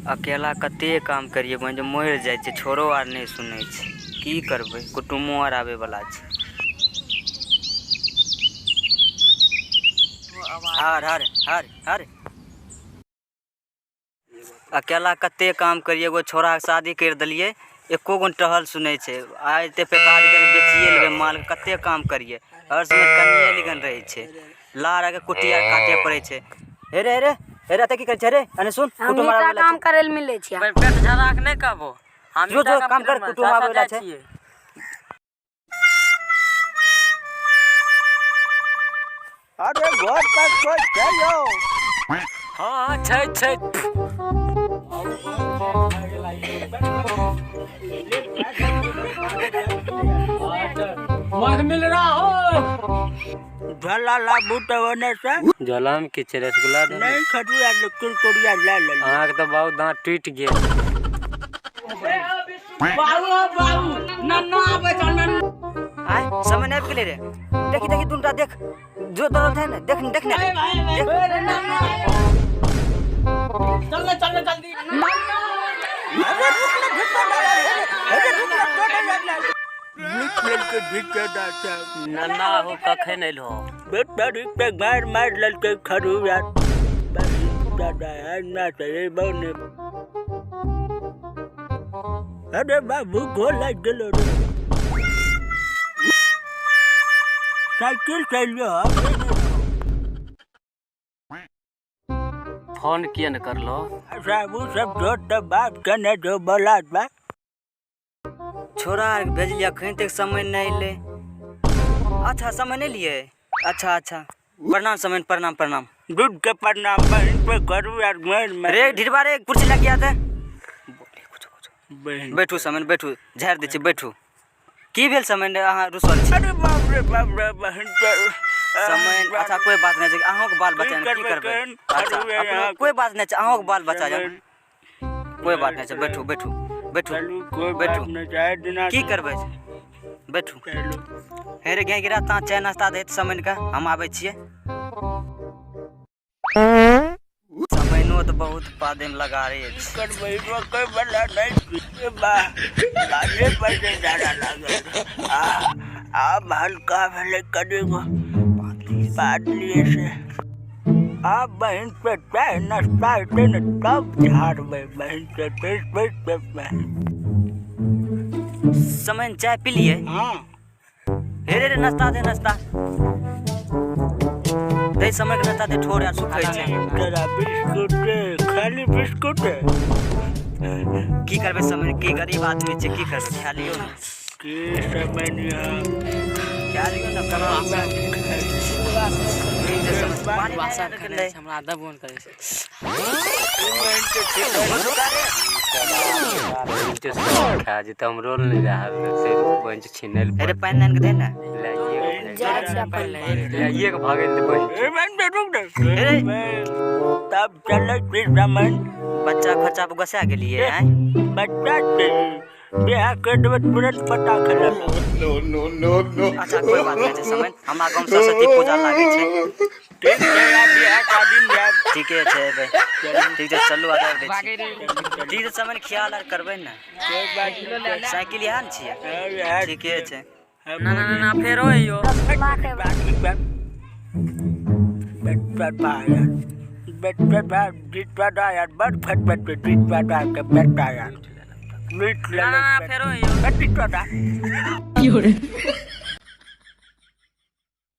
अकेला कते काम करिए बहिन, जे मरि जाइ छै, छोरो आर नहि सुनै छै। की करबै, कुटुमो आर आबै वाला छै। हर हर हर हर अकेला कते काम करिए। एगो छोराके शादी करि देलियै, एको गो टहल सुनै छै। आइ एते पैसा बेचिए लेबै माल। कते काम करिए, हर समय कनिए लिगन रहै छै। लार आके कुट्टी आर काटे पड़ै छै। हे रे, हे रे, हे रे, एतऽ की करै छै रे? अने सुन, कुटुम आर आबै काम करै लए मिलै छै। पेट झरा के नहि कहबो। जो जो काम कर, कुटुम आबै वाला छै। अरे, घर पर कोई छै यौ? हाँ, छै छै। मध मिल रहा हो। झोला लाबू तऽ ओने से। झोलामे की छै? रसगुल्ला दे। नहीं, खजुआ कुरकुरिया लै लेलियै। अहाँके तऽ बहुत दाँत टूटि गेल। बाबू, बाबू, नन्ना आबै छ, नन्ना। आय समय नहि आबि गेलै रे। देखी देखी, दुनूटा देख, जो दौड़ल छै ने, देख देख ने, देख। चल ने, चल ने जल्दी। अरे रुक ना, ढिप्पा डाला रे। अरे रुक ना, तोड़े लगला मीट लेलकै ढिप्पा डाला। नन्ना हो, कखन एलहो? बेटा पे मार मार लेलकै खजुआ। दादा ना करे बने। अरे बाबू, गोल लागि गेलो रे। साइकिल चलियो। फोन किया ने करलो? साबु सब जोत तऽ बाप कने जो बोला बा। छोरा आर भेजलियै, अखन तक समय नहि एलै। अच्छा, समय नहि लिए। अच्छा अच्छा, प्रणाम समय, प्रणाम प्रणाम। दूध के प्रणाम। बहन पे करू यार मार मार। रे ढिरबा रे, कुर्सी लग गया था। बहन। बैठू समय, बैठू, झाड़ि दै छी, बैठू। की भेल समय, अहाँ रुसल छी? अरे बाप रे बाप रे, बहन पे। समय, अच्छा, कोई बात नहि छै। अहूँके बाल बच्चा ने, की करबै? अच्छा, अपनो कोई बात नहि छै, अहूँके बाल बच्चा जब, कोई बात नहि छै। बैठू बैठू बैठू। चलू, कोई बात बैठू। नहीं चाहे दिना। की करबै, बैठू। चलू। हे रे गाय गिरा ता, चाय नाश्ता दैत समय के, हम आबै छियै। समयनो तऽ बहुत पादेमे लगा रहे छै। करबै, रोकै वाला नहीं छै। बा बाजे पैसे ज्यादा लागल। आ आब हल्का भेलै कनि गो पादलिए से। आब बहिन पे चाय नाश्ता हेतै ने, तब झाड़बै बहिन पे पेट पेट पे बहिन। समय, चाय पी लिए? हाँ। हे रे रे, नाश्ता दे, नाश्ता दे समय के, नाश्ता दे। ठोर आर सुखै छै। तोरा बिस्कुट दे, खाली बिस्कुट दे। की करबै समय, की गरीब आदमी छै, की करबै? खा लियौ ने। की समय यहाँ। खा लियौ ने, केना पानी नहि आबै? हमरा देबो नहि करै छै। खा जेतै, हमरो नहि रहल से बंच छिनल। अरे, पानि आनि के दे ने। जाइ छै अपन। लाइए के भागल तऽ बंच। ए बहन पे रुक दे। अरे। तब चलै छी समय। बच्चा खच्चा पर गोसा गेलियै आँय? बच्चा छै, बियाह कर देबै तुरंत पता खेलऽ। No, no, no, no. अच्छा, कोई बात नहि छै समय। हमरा गाँवमे सरस्वती पूजा लागै छै। ठीक छै, आब बियाह शादीमे जायब। ठीके छै, एबै। ठीक छै, चलू, आदर दै छी। ठीक छै समय, ख्याल आर करबै ने। कोई बात नहीं। साइकिल इएह ने छियै? ठीके छै। ना ना ना, फेरो अइयो। रसगुल्ला खेबै। बच्चा यार, बच्चा जीत यार, बड़ फटफट जीत के बेटा यार मीट। ना ना ना, फेरो अइयो। बच्चा।